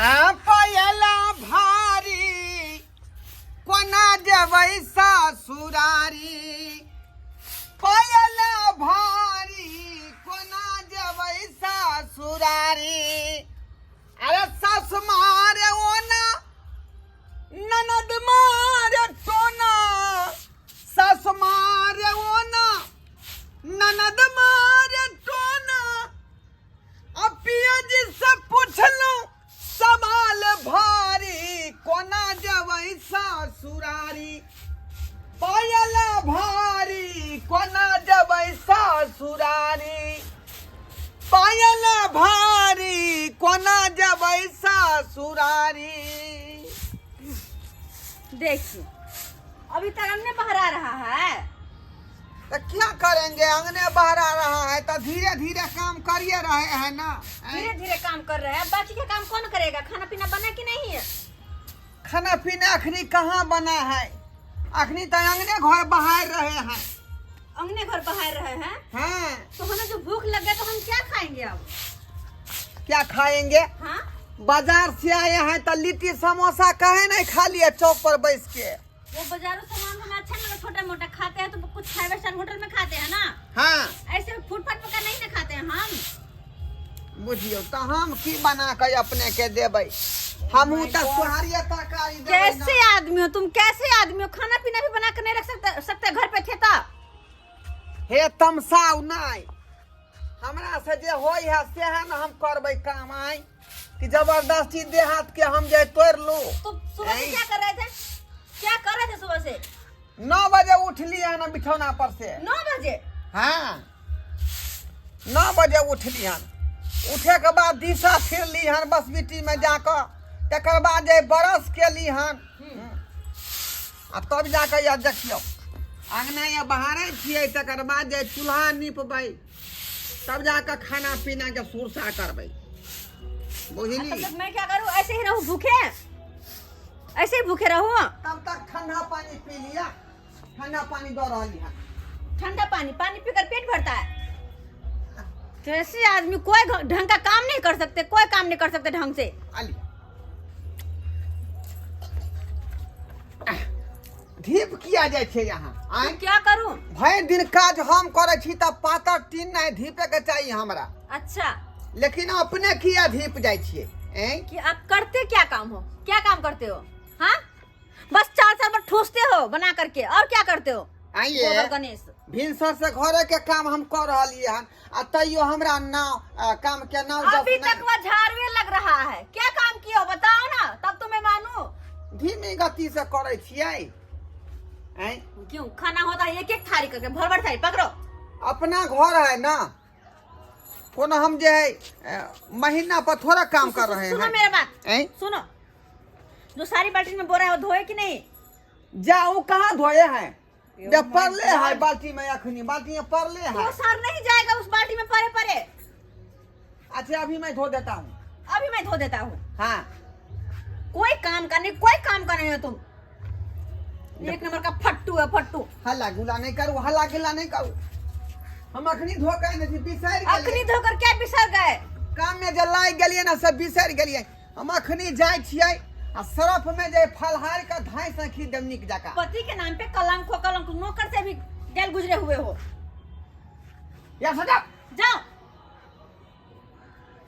आ पयला भारी कोना जेबै ससुरारी, पयला भारी कोना जेबै ससुरारी। अरे सास मारे ओना, ननद मारे टोना, सास मारे ओना, ननद मारे टोना। अब पिया जी से पूछलहुँ सवाल भारी, कोना जेबै ससुरारी, पायल भारी कोना जेबै ससुरारी, पायल भारी कोना जेबै ससुरारी। देखिए अभी तक अंगने बहरा रहा है। तो क्या करेंगे, अंगने बहरा रहा है तो धीरे धीरे काम करिए रहे हैं ना। धीरे धीरे काम कर रहे हैं, बाकी का काम कौन करेगा? खाना पीना बना कि नहीं है? खाना पीना अखनी कहाँ बना है, अखनी तो अंगने घर बहार रहे हैं। अंगने घर बहार रहे हैं? हाँ। तो हमें जो भूख लग गया तो हम क्या खाएंगे अब? क्या खाएंगे? हाँ, बाजार से आए हैं तो लिट्टी समोसा कहे नहीं खा लिए चौक पर बैस के। वो बाजारों सामान हमें अच्छा नहीं लगता, छोटा मोटा खाते हैं तो कुछ फाइव स्टार होटल में खाते हैं ना। हाँ। ऐसे फुटपाथ पर का नहीं ना खाते हैं हम। बुझियो तो हम की बना के अपने के देबै, हमहू तो सोहारिये तरकारी देबै ना। कैसे आदमी हो तुम, कैसे आदमी हो, खाना पीना भी बना के नहीं रख सकते सकते घर पे थे तो। हे तमसाउ नहीं, हमरा से जे होय है से है ना हम करबै काम। आय कि जबरदस्ती देहात के हम जे तोड़ लू। तो सुबह से ऐं? क्या कर रहे थे, क्या कर रहे थे सुबह से? 9 बजे उठली है ना बिछौना पर से। 9 बजे? हाँ, 9 बजे उठली हन। उठे के बाद दिशा फिरली हन बस बिटी में जाकर, तकर बाद जे बरस केली हन आ तब जाकर यह देखियौ अंगना या बहारै छियै, तकर बाद जे चूल्हा निपबै तब जाकर खाना पीना के सुरसा करबै, बुझली? तब तक मैं क्या करूँ, ऐसे ही रहूँ भूखे, ऐसे ही भूखे रहूँ? तब तक ठंडा पानी पी लिया, ठंडा पानी दऽ रहली हन। ठंडा पानी, पानी पीकर पेट भरता है? कैसे आदमी कोई ढंग का काम नहीं कर सकते, कोई काम नहीं कर सकते ढंग से। आली धीप किया जाइ छै यहाँ आँय? तो क्या करूं? भरि दिन काज हम करै छी तऽ पातर टीन नहि धीपे के चाही हमरा। अच्छा। लेकिन अपने किया धीप जाइ छियै ऐं? कि आप करते क्या काम हो, क्या काम करते हो? हाँ, बस 4 साल पर ठूसते हो बना करके, और क्या करते हो? आइए। गोबर गणेश। भिनसर से घरे के काम हम कर रहलियै हन आ तैयो हमरा नाव, काम के नाव जस अभी नहि। तक वह झाड़वे लग रहा है, क्या काम किया हो बताओ ना, तब तो मैं मानू। धीमी गति से करै छियै। ऐं? क्यों खाना होता है एक एक थाली करके, भर भर थाली पकड़ो। अपना घर है ना, कोनो हम जे है महीना पर थोड़ा काम कर रहे सुनो हैं। मेरा बात। ऐं? सुनो, जो सारी बाल्टी में बोरा है वो धोए कि नहीं? जाओ कहाँ धोए हैं, यो जब my पड़ले है God। बाल्टी में, अखनी बाल्टी में पड़ले है। तो सर नहीं जाएगा उस बाल्टी में पड़े पड़े। अच्छा अभी मैं धो देता हूँ। अभी मैं धो देता हूँ। हाँ। कोई काम का नहीं, कोई काम का नहीं है तुम, एक नंबर का फट्टू है फट्टू। हल्ला गुला नहीं करू, हल्ला गिला नहीं करू, हम अखनी धो के आने छी, बिसरि गेलियै। अखनी धोकर क्या बिसर गए? काम में जे लागि गेलियै ने से बिसरि गेलियै। हम अखनी जाइ छियै आ सरफ में जे फलहार के धाइ से खी देब नीक जकाँ। पति के नाम पे कलंक हो, कलंक, नौकर से भी गैल गुजरे हुए हो। या सजा। जाओ।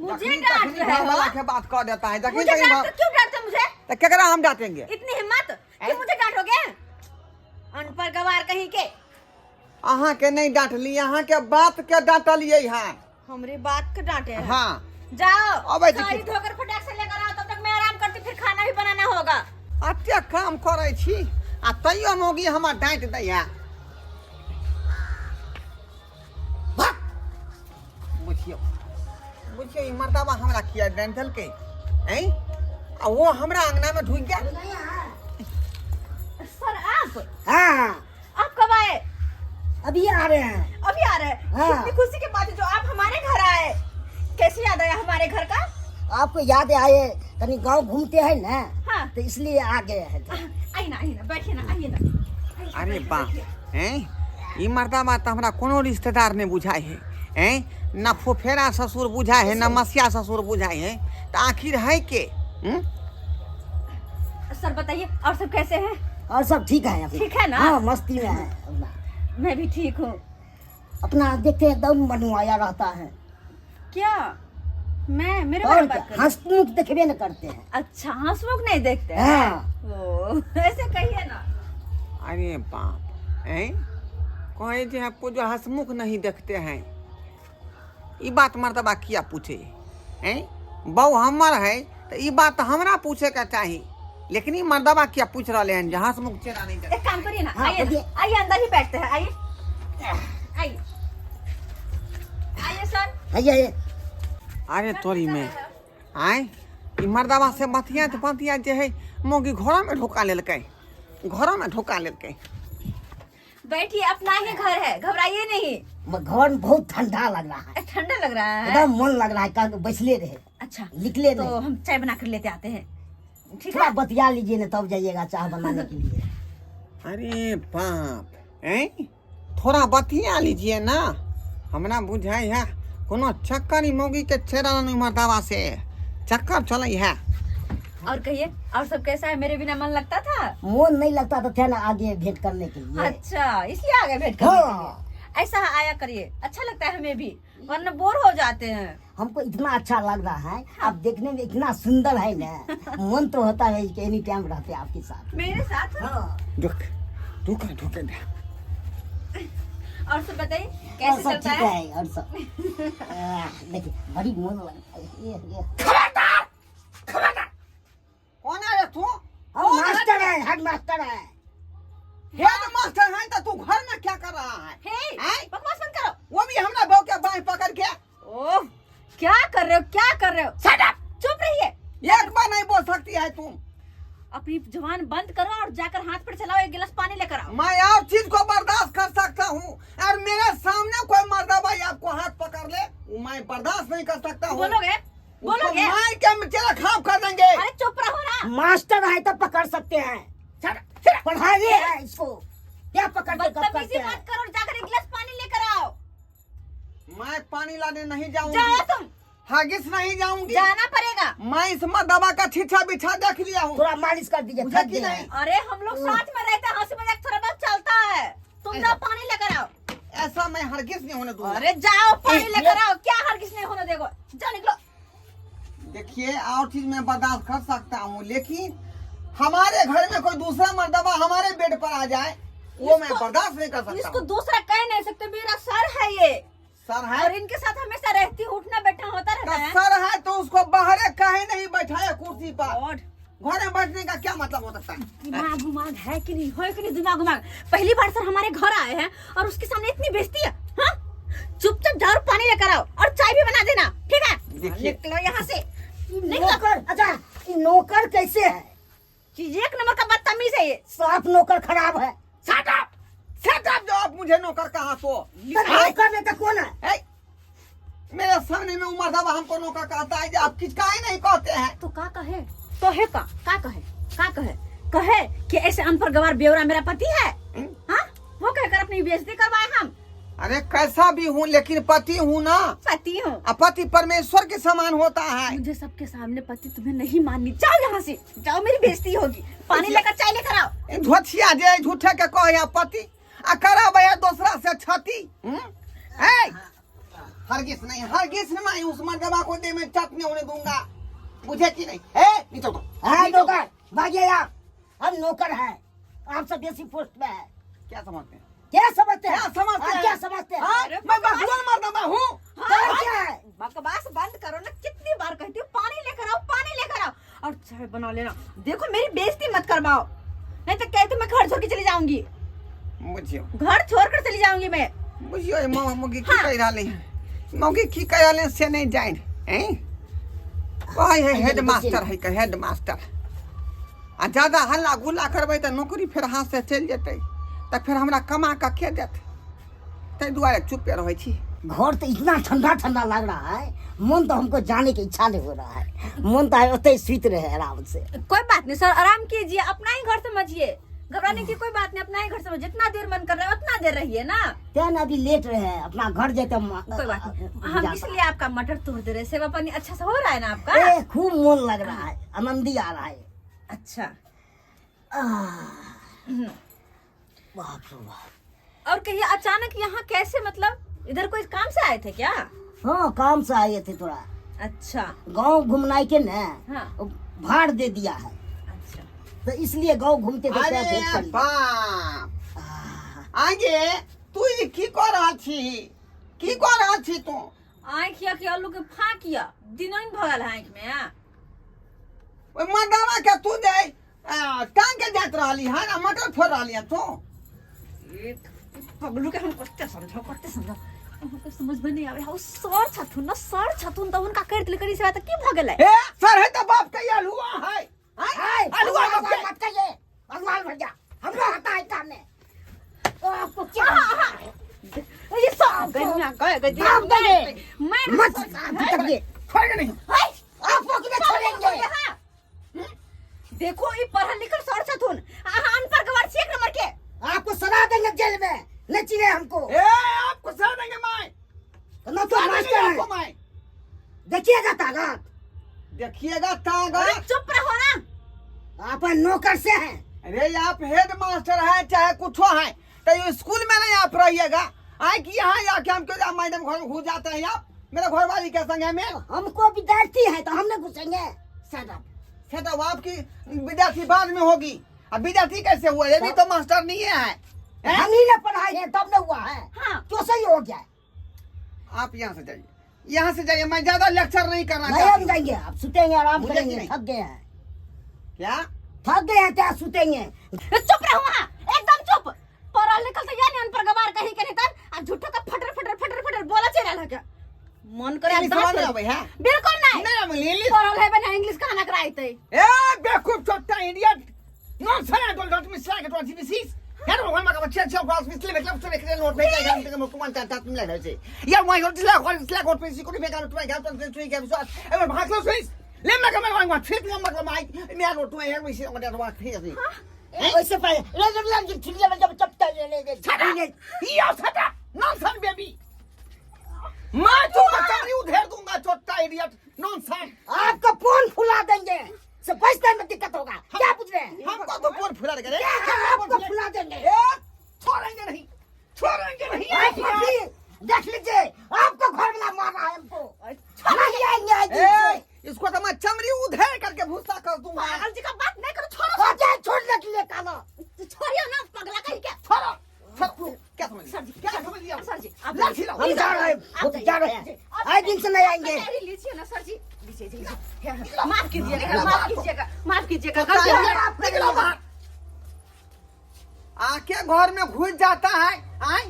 मुझे जखनी डांट तखनी रहे घर वाला हो। के बात कर देता है, जखनी मुझे तखनी डांटते घर- क्यों डांटते मुझे? तो केकरा हम डांटेंगे? इतनी हिम्मत कि हैं? मुझे डांटोगे? अनपढ़ गवार कहीं के। अहाँ के नहीं डांटली, अहाँ के बात के डांटलिए हैं। हमरे बात के डांटे हैं। हाँ। जाओ। अबै छी साड़ी की- धोकर फटाक से लेकर आओ, तब तक मैं आराम करती, फिर खाना भी बनाना होगा। अते काम करै छी आ तैयो मौगी हमर डांटि दैया। भाग। बुझियौ, बुझियौ ई मर्दाबा हमरा किया डांटि देलकै? ऐं? आ वो हमरा अंगना में ढुकि गेल। सर आप? हाँ। आप कब आए? अभी आ रहे हैं। अभी आ रहे हैं? हाँ। कितनी खुशी की बात है जो आप हमारे घर आए। कैसे याद आया हमारे घर का? आपको याद आए, तनी गांव घूमते हैं ना। हाँ। तो इसलिए आ गए हैं। आइए ना, आइए ना, बैठिए ना, आइए ना। आइए, अरे बैठिए, बाप, बैठिए। हैं? ई मर्दाबा तो हमरा कोनो रिश्तेदार नहीं बुझाए है, हैं? ना फुफेरा ससुर बुझाए है, ना मसिया ससुर बुझाए है, तो आखिर है के? हम्म? सर बताइए और सब कैसे हैं? और सब ठीक है अपना। ठीक है ना? हाँ मस्ती में है अपना। मैं भी ठीक हूँ। अपना देखते हैं एकदम मनुआया रहता है। क्या मैं मेरे बारे और में क्या बात कर रही हंसमुख देखबे न करते हैं। हूँ? अच्छा, हंसमुख नहीं देखते हैं। हाँ। ओ, ऐसे कहिए ना। अरे बाप, हैं कहे जे आपको जो हंसमुख नहीं देखते हैं, ई बात मर्दबा किया पूछे? हैं बहु हमर है तो ई बात हमरा पूछे के चाही, लेकिन ई मर्दबा किया पूछ रहे हैं जे हंसमुख चेहरा नहीं देखते? एक काम करिए ना, हाँ, आइए ना, बोलिए। आइए अंदर ही बैठते हैं, आइए आइए आइए सर। है ये अरे तोरी में आय, ई मर्दबा से बतिया बतिया जे है मौगी घरों में ढोका लेलकै, घरों में ढोका लेलकै। बैठिए, अपना ही घर है, घबराइए नहीं। घर में बहुत ठंडा लग रहा है। ठंडा लग रहा है, एकदम मन लग रहा है कल बैसले रहे। अच्छा, निकले तो नहीं। हम चाय बना कर लेते आते हैं, ठीक थोड़ा है? बतिया लीजिए ना तब जाइएगा चाय बनाने के लिए। अरे बाप, हैं थोड़ा बतिया लीजिए ना, हमरा बुझाई है कोनो चक्कर ई मौगी के चेहरा नहीं मर्दावा से चक्कर चलै है। और कहिए और सब कैसा है? मेरे बिना मन लगता था? मन नहीं लगता तो थे ना आगे भेंट करने के लिए। अच्छा, इसलिए आ गए भेंट करने के हाँ। लिए। ऐसा आया करिए, अच्छा लगता है हमें भी, वरना बोर हो जाते हैं। हमको इतना अच्छा लग रहा है, आप देखने में इतना सुंदर है ना, मन तो होता है कि एनी टाइम रहते आपके साथ। मेरे साथ? हाँ। ढुक ढुका ढुके दे। और सब बताइए और कैसे सब चलता ठीक है? है और सब। देखिए बड़ी मन लगता है। ये। कौन है रे तू? हम मास्टर है, हेड मास्टर है। हेड मास्टर है तो तू घर में क्या कर रहा है? हे, हैं? बकवास बंद करो। वो भी हमरा बहू के बांह पकड़ के। ओह, क्या कर रहे हो, क्या कर रहे हो? Shut up! चुप रहिए। एक बार नहीं बोल सकती है तुम। अपनी जुबान बंद करो और जाकर हाथ पर चलाओ, एक गिलास पानी लेकर आओ। मैं और चीज को बर्दाश्त कर सकता हूँ, और मेरे सामने कोई मर्दा भाई आपको हाथ पकड़ ले, वो मैं बर्दाश्त नहीं कर सकता हूँ। बोलोगे? बोलोगे? मार के चेहरा खराब कर देंगे। अरे चुप रहो ना। मास्टर है तो पकड़ सकते हैं, पढ़ाइए है इसको, क्या पकड़ के गप बदतमीजी करते हैं? मत करो और जाकर एक गिलास पानी लेकर आओ। मैं पानी लाने नहीं जाऊंगी। जाओ तुम। हगिस नहीं जाऊंगी। जाना पड़ेगा। मैं इस मर्दबा का छिछा बिछा देख लिया हूँ। थोड़ा मालिश कर दीजिए, बुझा थक कि गए नहीं? हैं। अरे हम लोग साथ में रहते हैं, हंसी मजाक थोड़ा बहुत चलता है। तुम जाओ पानी लेकर आओ। ऐसा मैं हरगिज नहीं होने दूंगा। अरे जाओ पानी ए, लेकर आओ, क्या हरगिज नहीं होने देगो, जाओ निकलो। देखिए और चीज मैं बर्दाश्त कर सकता हूँ, लेकिन हमारे घर में कोई दूसरा मर्दबा हमारे बेड पर आ जाए वो मैं बर्दाश्त नहीं कर सकता इसको हूँ। दूसरा कह नहीं सकते, मेरा सर है ये सर है और इनके साथ हमेशा रहती हूँ, उठना बैठना होता रहता है। सर है तो उसको बाहर काहे नहीं बैठाया कुर्सी पर? और घर में बैठने का क्या मतलब हो सकता है? दिमाग उमाग है कि नहीं, है कि नहीं दिमाग उमाग? पहली बार सर हमारे घर आए हैं और उसके सामने इतनी बेइज्जती है। हाँ? चुपचाप जाओ और पानी लेकर आओ और चाय भी बना देना, ठीक है? देखिए। निकलो यहाँ से, निकलो। नौकर, अच्छा ये नौकर कैसे है? चीज एक नंबर का बदतमीज है ये। साफ नौकर खराब है। Shut up! Shut up, जो आप मुझे नौकर कहा तो। तो नौकर में तो कौन है? ए, मेरे सामने में उमर साहब हमको नौकर कहता है, जो आप किसका ही नहीं कहते हैं। तो का कहे? तो है का? का कहे? का कहे? कहे कि ऐसे अनपढ़ गवार बेवरा मेरा पति है? हाँ? वो कहकर अपनी बेइज्जती करवाए हम। अरे कैसा भी हूँ लेकिन पति हूँ ना। पति हूँ। आ, पति परमेश्वर के समान होता है। मुझे सबके सामने पति तुम्हें नहीं माननी। जाओ यहाँ से, जाओ, मेरी बेइज्जती होगी। पानी लेकर चाय लेकर आओ। ए, धोथिया जे झूठे के कहे पति आ करा भैया दूसरा से छति। ए, हरगिज नहीं, हरगिज नहीं, उस मर्दबा को दे मैं चटनी होने दूंगा, बुझे कि नहीं? ए, नीचे उतरो। हाँ, नौकर भागिए आप, हम नौकर हैं, आपसे बेसी पोस्ट में है। क्या समझते हैं? क्या समझते हैं? क्या समझते हाँ, हैं? क्या समझते हैं? हाँ, मैं बकलोल मर्दबा हूँ। तो क्या है? बकवास बंद करो ना, कितनी बार कहती हूँ पानी लेकर आओ, पानी लेकर आओ और चाय बना लेना। देखो मेरी बेइज्जती मत करवाओ, नहीं तो कहती मैं घर छोड़ के चली जाऊंगी। बुझियो, घर छोड़ कर चली जाऊंगी मैं। बुझियो, ये मौगी की कह रहा है, मौगी की कह रहा है से नहीं जाए हैं? कहे है हेड मास्टर है, कहे हेड मास्टर। आ ज्यादा हल्ला गुल्ला करबै तऽ नौकरी फेर हाथ से चलि जेतै, तऽ फेर हमरा कमा कऽ के देत, ताहि दुआरे चुपे रहै छी। घर तो इतना ठंडा ठंडा लग रहा है, मन तो हमको जाने की इच्छा नहीं हो रहा है, मन तो है उतने ही सुत रहे आराम से। कोई बात नहीं सर, आराम कीजिए, अपना ही घर समझिए, घबराने की कोई बात नहीं, अपना ही घर समझिए, जितना देर मन कर रहा है उतना देर रहिए ना। तेन अभी लेट रहे हैं, अपना घर जाते कोई बात नहीं, हम इसलिए आपका मटर तोड़ दे रहे हैं, सेवा पानी अच्छा से हो रहा है ना आपका? ए, खूब मन लग रहा है। आनंदी आ रहा है। अच्छा। आह, बाप रे बाप। और कहिए अचानक यहाँ कैसे, मतलब इधर कोई काम से आए थे क्या? हाँ, काम से आए थे थोड़ा। अच्छा। गांव घूमना के न। हाँ। भाड़ दे दिया है। अच्छा। तो इसलिए गांव घूमते थे। अरे भेंट कर लिया। बाप, आगे तू ई की कऽ रहल छी? की कऽ रहल छी तू? आँखिया के आलू के फाँकिया दिनों भऽ गेल आँखि में आ। ओहि मर्दावा के तू दे टांग के जाइत रहली हन आ मटर फोड़ रहली हन तू। एक पगलू के हम कते समझाओ, कते समझाओ, अहाँके समझ में नहीं आवे। सर छथुन न, सर छथुन तऽ हुनका करि देल करी सेवा तऽ की भऽ गेलै? ए सर है तऽ बाप के अलुआ है। हाय, अलुआ बाप के। मत कहिए भगवान भैया, हमरो आता है काम में। ओ, आपको क्या ये सब गनिया गए गए। बाप देंगे। मैं मत भटकिए। छोड़ेंगे नहीं। आपको क्यों छोड़ेंगे? देखो, ई पढ़ल लिखल सर छथुन, अहाँ अनपढ़ गवार छी एक नंबर के। आपको सड़ा देंगे जेल में, नहीं चिने हमको। ए, आपको सर देंगे मैं। तो न तो सर देंगे मास्टर है। आपको मैं। देखिएगा ताकत। देखिएगा अरे ताकत। चुप रहो ना। आप नौकर से हैं। अरे आप हेड मास्टर हैं चाहे कुछ है, तो ये स्कूल में नहीं आप रहिएगा। आए कि यहाँ आके हम क्यों मैडम घर में घुस जाते हैं आप? मेरे घर वाली के संग है में। हमको विद्यार्थी है तो हम नहीं घुसेंगे सर। से तो आपकी विद्यार्थी बाद में होगी, अब विद्यार्थी कैसे हुआ? ये भी तो मास्टर नहीं है, हैं? हम ही ने पढ़ाई है तब न हुआ है। हाँ। तो सही हो गया। आप यहाँ से जाइए, यहाँ से जाइए, मैं ज्यादा लेक्चर नहीं करना नहीं, हम चाहती हूँ। जाएंगे, आप सुतेंगे, आराम मुझे कि करेंगे। नहीं? थक गए हैं। क्या थक गए हैं? क्या सुतेंगे? चुप रहो वहाँ, एकदम चुप। पढ़ल लिखल तो या नहीं अनपढ़ गवार कहीं के नहीं तन आ झूठो का फटर फटर फटर फटर बोला चल रहा क्या मन करे इंग्लिश दांत समझ में तोड़। आवे है? बिल्कुल नहीं। नहीं आवे इंग्लिश। पढ़ल है बना इंग्लिश कहाँ कराइते? ए बेवकूफ चोट्टा idiot nonsense, I don't miss like it this यार भगवान का बच्चा अच्छा क्लास मिसले मतलब से देखले नोट भेजा है हम तो वन चार तुम लगे छे या वही होट ला होट ला होट पेसी कोनी बेकार तो घर तो सुई के विश्वास ए भागलो सुई ले मैं कमर वांग फिर तुम मतलब माई मैं रोट तो है वैसे ओटा तो फिर वैसे पहले ले ले ले छिलिया में जब चपटा ले ले ले। या सटा नॉनसेंस बेबी, मैं तो कचौड़ी उधेड़ दूंगा चोट्टा इडियट नॉनसेंस। आपका फोन फुला देंगे से बचने में दिक्कत होगा, क्या पूछ रहे हैं? हमको तो फोन फुला देंगे। आपको फुला देंगे। ए, छोड़ेंगे नहीं, छोड़ेंगे नहीं। आप भी देख लीजिए, आपको घर वाला मार रहा है हमको। नहीं आएंगे आज दिन ए, से। इसको तो मैं चमड़ी उधेड़ करके भूसा कर दूंगा। पागल जी का बात नहीं करो, छोड़ो। हो जाए, छोड़ दे के लिए काला। छोड़ियो ना पगला कहीं के। छोड़ो छोड़ो, क्या समझ सर जी, क्या समझ लिया? सर जी, आप लाठी लाओ। हम जा रहे हैं, हम जा रहे हैं, आज दिन से नहीं आएंगे। अरे लीजिए ना सर जी, लीजिए लीजिए, माफ कीजिएगा, माफ कीजिएगा, माफ कीजिएगा, गलती हो गई। निकलो बाहर। आके घर में घुस जाता है। आए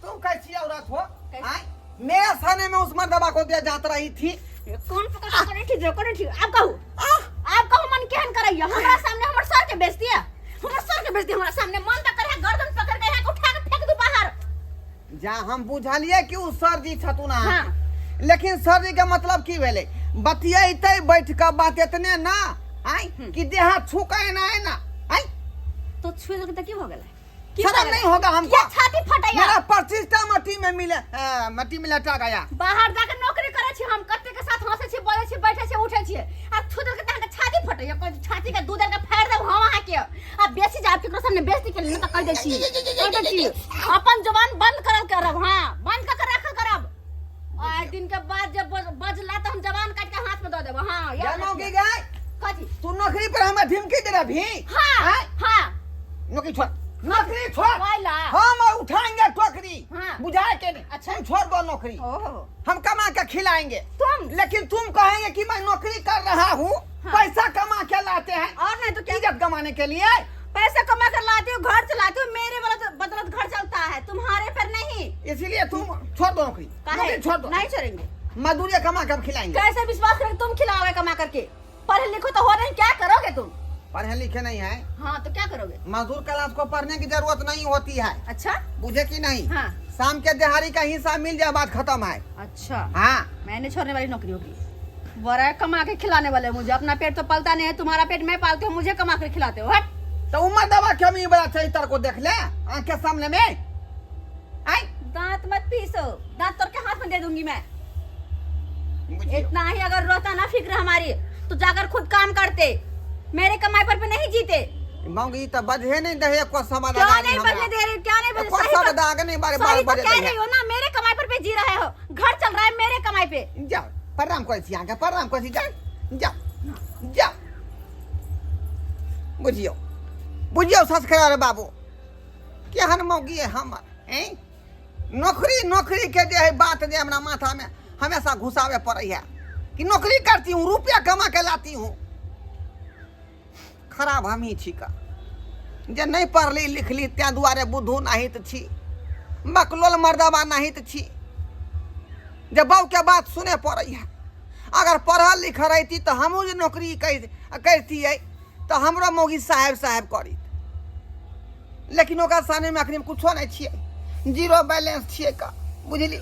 तुम कैसी औरत हो? आए मेरे सामने में उस मर्दबा को दिया जात रही थी। कौन पकड़ कौन ठीक कौन ठीक? आप कहू, आप कहू, मन केहन करैया हमरा सामने हमर सर के बेइज्जती है, हमर सर के बेइज्जती हमरा सामने। मन त करे गर्दन पकड़ के यहाँ उठा के फेंक दू बाहर। जा हम बुझलिए कि उ सर जी छथुन। हाँ। लेकिन सर जी के मतलब की भेलै? बतियैते बैठ के बात एतने ना आय कि देह छुकै ना है ना आय। तो छुए लगे त की भ गेलै? शर्म नहीं होगा हमको? क्या छाती फटैया? मेरा 25टा मट्टी में मिले मट्टी में लटा गया। बाहर जाके नौकरी करै छी हम, कते के साथ हंसै छी, बोलै छी, बैठै छी, उठै छी, आ छू देलके त अहाँके छाती फटैया। कहै छी, छाती के दूध के फाड़ि देब हम अहाँके। आ बेसी जाब केकरो सामने बेइज्जती के लिए त कहि दै छी, कहि दै छी, अपन जुबान बंद करल करब। हाँ, बंद कऽ के राखल करब। आइ दिन के बाद जे बजला त हम जबान काटि के हाथ में दऽ देब। हाँ, याद जानोगी रखिए। गाय कथी? तू नौकरी पर हमें धमकी दे रहा भी? हाँ। आय? हाँ। नौकरी छोड़, नौकरी छोड़। वाला। हम उठाएंगे टोकरी। हाँ। बुझाए के नहीं। अच्छा। तुम छोड़ दो नौकरी। ओहो। हम कमा के खिलाएंगे। तुम? लेकिन तुम कहेंगे कि मैं नौकरी कर रहा हूँ। हाँ। पैसा कमा के लाते हैं। और नहीं तो क्या? इज्जत कमाने के लिए। पैसा कमा कर लाती हूँ, घर चलाती हूँ, मेरे बदौलत घर चलता है, तुम्हारे पर नहीं। इसीलिए तुम छोड़ दो नौकरी। काहे? नौकरी छोड़ दो। नहीं छोड़ेंगे। मजदूरी कमा कर खिलाएंगे। कैसे विश्वास करेंगे तुम खिलाओगे कमा करके? पढ़े लिखो तो हो नहीं, क्या करोगे तुम? पढ़े लिखे नहीं है। हाँ तो क्या करोगे? मजदूर क्लास को पढ़ने की जरूरत नहीं होती है। अच्छा। बुझे कि नहीं? हाँ। शाम के दिहाड़ी का हिस्सा मिल जाए, बात खत्म है। अच्छा। हाँ। मैंने छोड़ने वाली नौकरी होगी। बड़ा कमा के खिलाने वाले, मुझे अपना पेट तो पलता नहीं है, तुम्हारा पेट मैं पालती हूँ, मुझे कमा के खिलाते हो। हट। तो उम्र दबा के हम बड़ा चरित्र को देख ले आंख के सामने में आई। दांत मत पीसो, दांत तोड़ के हाथ में दे दूंगी मैं। इतना ही अगर रोता ना फिक्र हमारी तो जाकर खुद काम करते, मेरे कमाई पर भी नहीं जीते। मौगी तऽ बजहे नहीं दे एको शब्द क्यों अगाड़ी नहीं हमरा। बजने दे रही? क्या नहीं बजने? एको सही तो- शब्द आगे नहीं बारे बार सही तो बजे कह दै रही हो ना, मेरे कमाई पर भी जी रहे हो, घर चल रहा है मेरे कमाई पे। जाओ, प्रणाम करै छी अहाँके, प्रणाम करै छी। जाओ जाओ जाओ। बुझियौ बुझियौ संस्कार बाबू, केहन मौगी है हमर। हैं, नौकरी नौकरी के जे है बात जे हमरा माथा में हमेशा घुसावे पड़ै है कि नौकरी करती हूँ, रुपया कमा के लाती हूँ। खराब हमही छी का जे नहि पढ़ली लिखली, तेँ दुआरे बुद्धू नाहित छी, बकलोल मर्दबा नाहित छी जे बाबूके बात सुने पड़ै है। अगर पढ़ल लिखल रहिती तऽ हमहूँ जे नौकरी करितियै तऽ हमरो मौगी साहेब साहेब करित, लेकिन ओकरा सामनेमे अखनी कुछो नहि छियै, जीरो बैलेंस छियै का, बुझली।